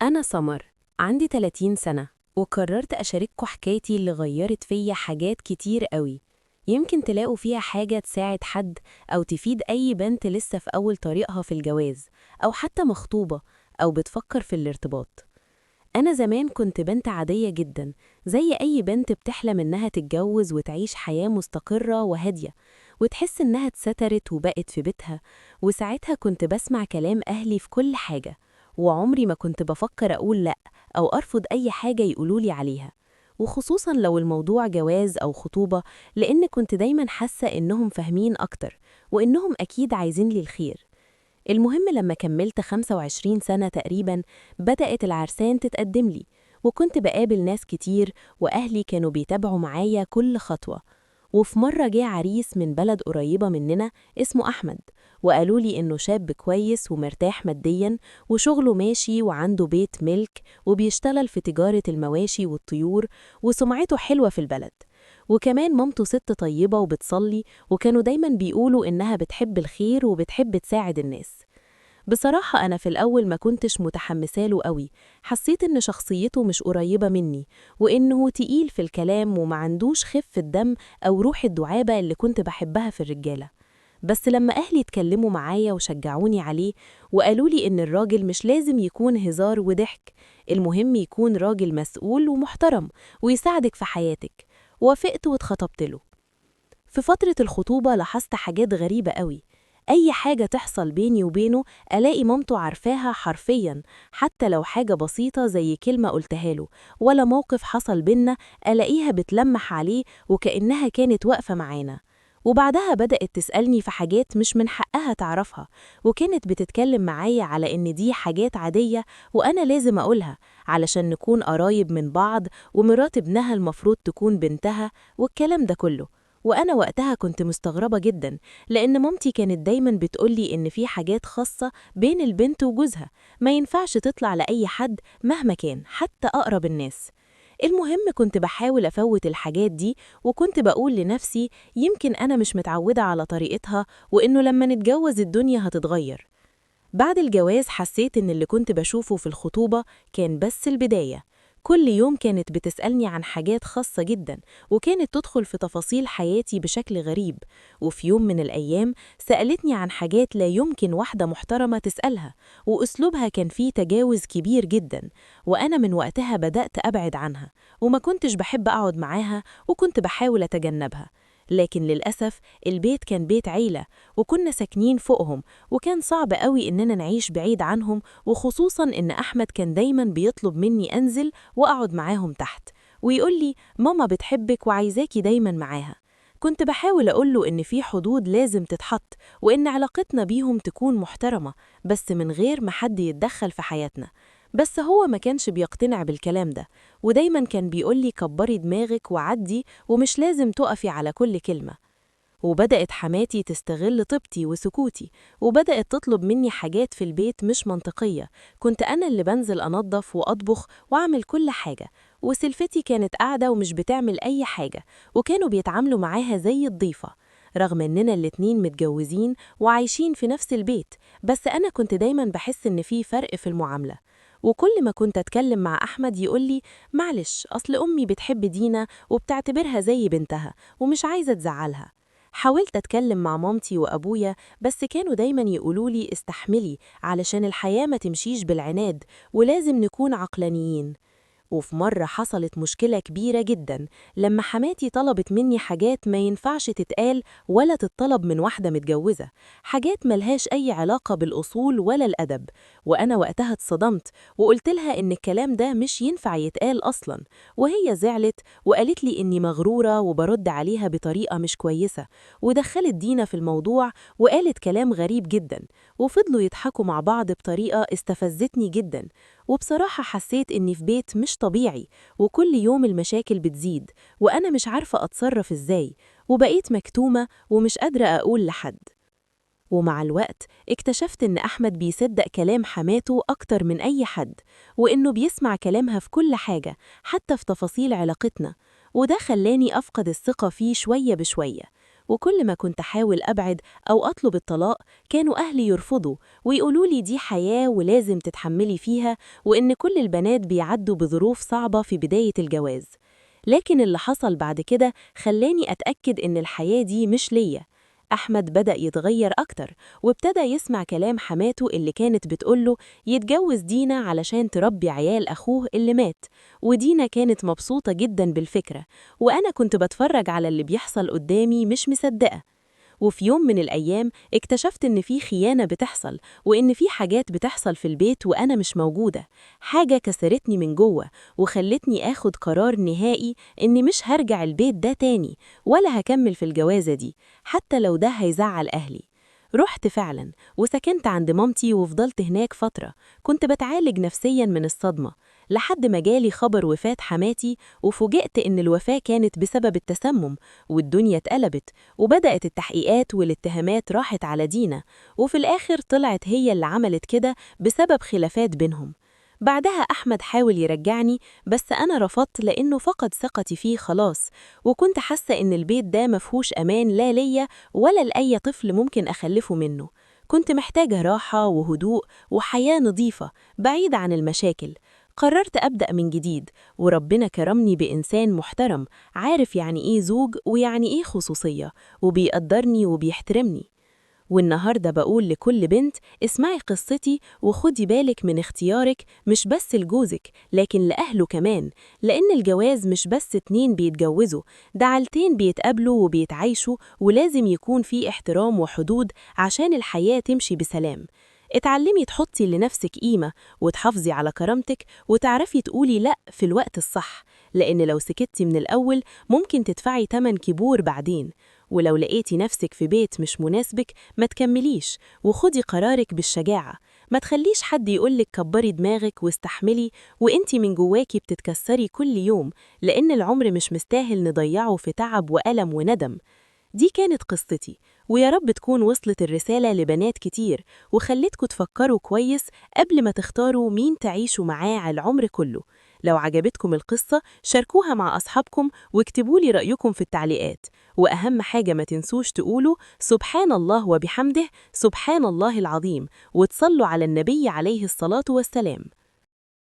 أنا سمر، عندي 30 سنة، وقررت أشارككم حكايتي اللي غيرت فيا حاجات كتير قوي. يمكن تلاقوا فيها حاجة تساعد حد أو تفيد أي بنت لسه في أول طريقها في الجواز، أو حتى مخطوبة أو بتفكر في الارتباط. أنا زمان كنت بنت عادية جدا، زي أي بنت بتحلم إنها تتجوز وتعيش حياة مستقرة وهادية، وتحس إنها اتسترت وبقت في بيتها. وساعتها كنت بسمع كلام أهلي في كل حاجة، وعمري ما كنت بفكر أقول لأ أو أرفض أي حاجة يقولولي عليها، وخصوصا لو الموضوع جواز أو خطوبة، لأن كنت دايما حاسة إنهم فاهمين أكتر وإنهم أكيد عايزين لي الخير. المهم لما كملت 25 سنة تقريبا بدأت العرسان تتقدم لي، وكنت بقابل ناس كتير، وأهلي كانوا بيتابعوا معايا كل خطوة. وفي مرة جه عريس من بلد قريبة مننا اسمه أحمد، وقالوا لي إنه شاب كويس ومرتاح ماديا وشغله ماشي وعنده بيت ملك وبيشتغل في تجارة المواشي والطيور وسمعته حلوة في البلد، وكمان مامته ست طيبة وبتصلي، وكانوا دايما بيقولوا إنها بتحب الخير وبتحب تساعد الناس. بصراحة أنا في الأول ما كنتش متحمساله قوي، حسيت إن شخصيته مش قريبة مني، وإنه تقيل في الكلام وما عندوش خفة دم أو روح الدعابة اللي كنت بحبها في الرجالة. بس لما أهلي اتكلموا معايا وشجعوني عليه وقالوا لي إن الراجل مش لازم يكون هزار وضحك، المهم يكون راجل مسؤول ومحترم ويساعدك في حياتك، وافقت واتخطبت له. في فترة الخطوبة لاحظت حاجات غريبة قوي. أي حاجة تحصل بيني وبينه ألاقي مامته عارفاها حرفياً، حتى لو حاجة بسيطة زي كلمة قلتها له ولا موقف حصل بينا ألاقيها بتلمح عليه وكأنها كانت واقفة معانا. وبعدها بدأت تسألني في حاجات مش من حقها تعرفها، وكانت بتتكلم معايا على إن دي حاجات عادية وأنا لازم أقولها علشان نكون قرايب من بعض، ومرات ابنها المفروض تكون بنتها والكلام ده كله. وأنا وقتها كنت مستغربة جدا، لأن مامتي كانت دايما بتقولي إن في حاجات خاصة بين البنت وجوزها ما ينفعش تطلع لأي حد مهما كان، حتى أقرب الناس. المهم كنت بحاول أفوت الحاجات دي، وكنت بقول لنفسي يمكن أنا مش متعودة على طريقتها، وإنه لما نتجوز الدنيا هتتغير. بعد الجواز حسيت إن اللي كنت بشوفه في الخطوبة كان بس البداية. كل يوم كانت بتسألني عن حاجات خاصة جدا، وكانت تدخل في تفاصيل حياتي بشكل غريب. وفي يوم من الأيام سألتني عن حاجات لا يمكن واحدة محترمة تسألها، وأسلوبها كان فيه تجاوز كبير جدا. وأنا من وقتها بدأت أبعد عنها، وما كنتش بحب أقعد معاها، وكنت بحاول أتجنبها. لكن للأسف البيت كان بيت عيلة، وكنا ساكنين فوقهم، وكان صعب قوي إننا نعيش بعيد عنهم، وخصوصاً إن أحمد كان دايماً بيطلب مني أنزل وأقعد معاهم تحت، ويقول لي ماما بتحبك وعايزاكي دايماً معاها. كنت بحاول أقوله إن في حدود لازم تتحط، وإن علاقتنا بيهم تكون محترمة، بس من غير ما حد يتدخل في حياتنا. بس هو ما كانش بيقتنع بالكلام ده، ودايما كان بيقولي كبري دماغك وعدي، ومش لازم تقفي على كل كلمة. وبدأت حماتي تستغل طيبتي وسكوتي، وبدأت تطلب مني حاجات في البيت مش منطقية. كنت أنا اللي بنزل أنظف وأطبخ وأعمل كل حاجة، وسلفتي كانت قاعدة ومش بتعمل أي حاجة، وكانوا بيتعاملوا معاها زي الضيفة، رغم إننا الاتنين متجوزين وعايشين في نفس البيت. بس أنا كنت دايما بحس إن في فرق في المعاملة. وكل ما كنت أتكلم مع أحمد يقولي معلش، أصل أمي بتحب دينا وبتعتبرها زي بنتها ومش عايزة تزعلها. حاولت أتكلم مع مامتي وأبويا، بس كانوا دايما يقولولي استحملي علشان الحياة ما تمشيش بالعناد، ولازم نكون عقلانيين. وفي مرة حصلت مشكلة كبيرة جدا لما حماتي طلبت مني حاجات ما ينفعش تتقال ولا تتطلب من واحدة متجوزة، حاجات ملهاش أي علاقة بالأصول ولا الأدب. وأنا وقتها اتصدمت وقلت لها إن الكلام ده مش ينفع يتقال أصلا، وهي زعلت وقالت لي إني مغرورة وبرد عليها بطريقة مش كويسة، ودخلت دينا في الموضوع وقالت كلام غريب جدا، وفضلوا يضحكوا مع بعض بطريقة استفزتني جدا. وبصراحة حسيت إني في بيت مش طبيعي، وكل يوم المشاكل بتزيد وأنا مش عارفة أتصرف إزاي، وبقيت مكتومة ومش قادرة أقول لحد. ومع الوقت اكتشفت إن أحمد بيصدق كلام حماته أكتر من أي حد، وإنه بيسمع كلامها في كل حاجة حتى في تفاصيل علاقتنا، وده خلاني أفقد الثقة فيه شوية بشوية. وكل ما كنت أحاول أبعد أو أطلب الطلاق كانوا أهلي يرفضوا ويقولوا لي دي حياة ولازم تتحملي فيها، وإن كل البنات بيعدوا بظروف صعبة في بداية الجواز. لكن اللي حصل بعد كده خلاني أتأكد إن الحياة دي مش ليا. أحمد بدأ يتغير أكتر، وابتدى يسمع كلام حماته اللي كانت بتقوله يتجوز دينا علشان تربي عيال أخوه اللي مات، ودينا كانت مبسوطة جدا بالفكرة، وأنا كنت بتفرج على اللي بيحصل قدامي مش مصدقة. وفي يوم من الأيام اكتشفت إن في خيانة بتحصل، وإن في حاجات بتحصل في البيت وأنا مش موجودة. حاجة كسرتني من جوه وخلتني آخد قرار نهائي إني مش هرجع البيت ده تاني ولا هكمل في الجوازة دي، حتى لو ده هيزعل أهلي. رحت فعلا وسكنت عند مامتي وفضلت هناك فترة، كنت بتعالج نفسيا من الصدمة، لحد ما جالي خبر وفاة حماتي، وفوجئت إن الوفاة كانت بسبب التسمم، والدنيا اتقلبت وبدأت التحقيقات والاتهامات راحت على دينا، وفي الآخر طلعت هي اللي عملت كده بسبب خلافات بينهم. بعدها أحمد حاول يرجعني، بس أنا رفضت لأنه فقد ثقتي فيه خلاص، وكنت حاسة إن البيت ده مفهوش أمان لا ليا ولا لأي طفل ممكن أخلفه منه. كنت محتاجة راحة وهدوء وحياة نظيفة بعيدة عن المشاكل. قررت أبدأ من جديد، وربنا كرمني بإنسان محترم عارف يعني إيه زوج ويعني إيه خصوصية، وبيقدرني وبيحترمني. والنهاردة بقول لكل بنت اسمعي قصتي وخدي بالك من اختيارك، مش بس لجوزك لكن لأهله كمان، لأن الجواز مش بس اتنين بيتجوزوا، ده عيلتين بيتقابلوا وبيتعايشوا، ولازم يكون في احترام وحدود عشان الحياة تمشي بسلام. اتعلمي تحطي لنفسك قيمة وتحافظي على كرامتك، وتعرفي تقولي لأ في الوقت الصح، لأن لو سكتي من الأول ممكن تدفعي تمن كبير بعدين. ولو لقيتي نفسك في بيت مش مناسبك ما تكمليش، وخدي قرارك بالشجاعة. ما تخليش حد يقولك كبري دماغك واستحملي وانتي من جواكي بتتكسري كل يوم، لأن العمر مش مستاهل نضيعه في تعب وألم وندم. دي كانت قصتي، ويا رب تكون وصلت الرسالة لبنات كتير وخلتكوا تفكروا كويس قبل ما تختاروا مين تعيشوا معاه على العمر كله. لو عجبتكم القصة شاركوها مع أصحابكم واكتبوا لي رأيكم في التعليقات، وأهم حاجة ما تنسوش تقولوا سبحان الله وبحمده سبحان الله العظيم، وتصلوا على النبي عليه الصلاة والسلام.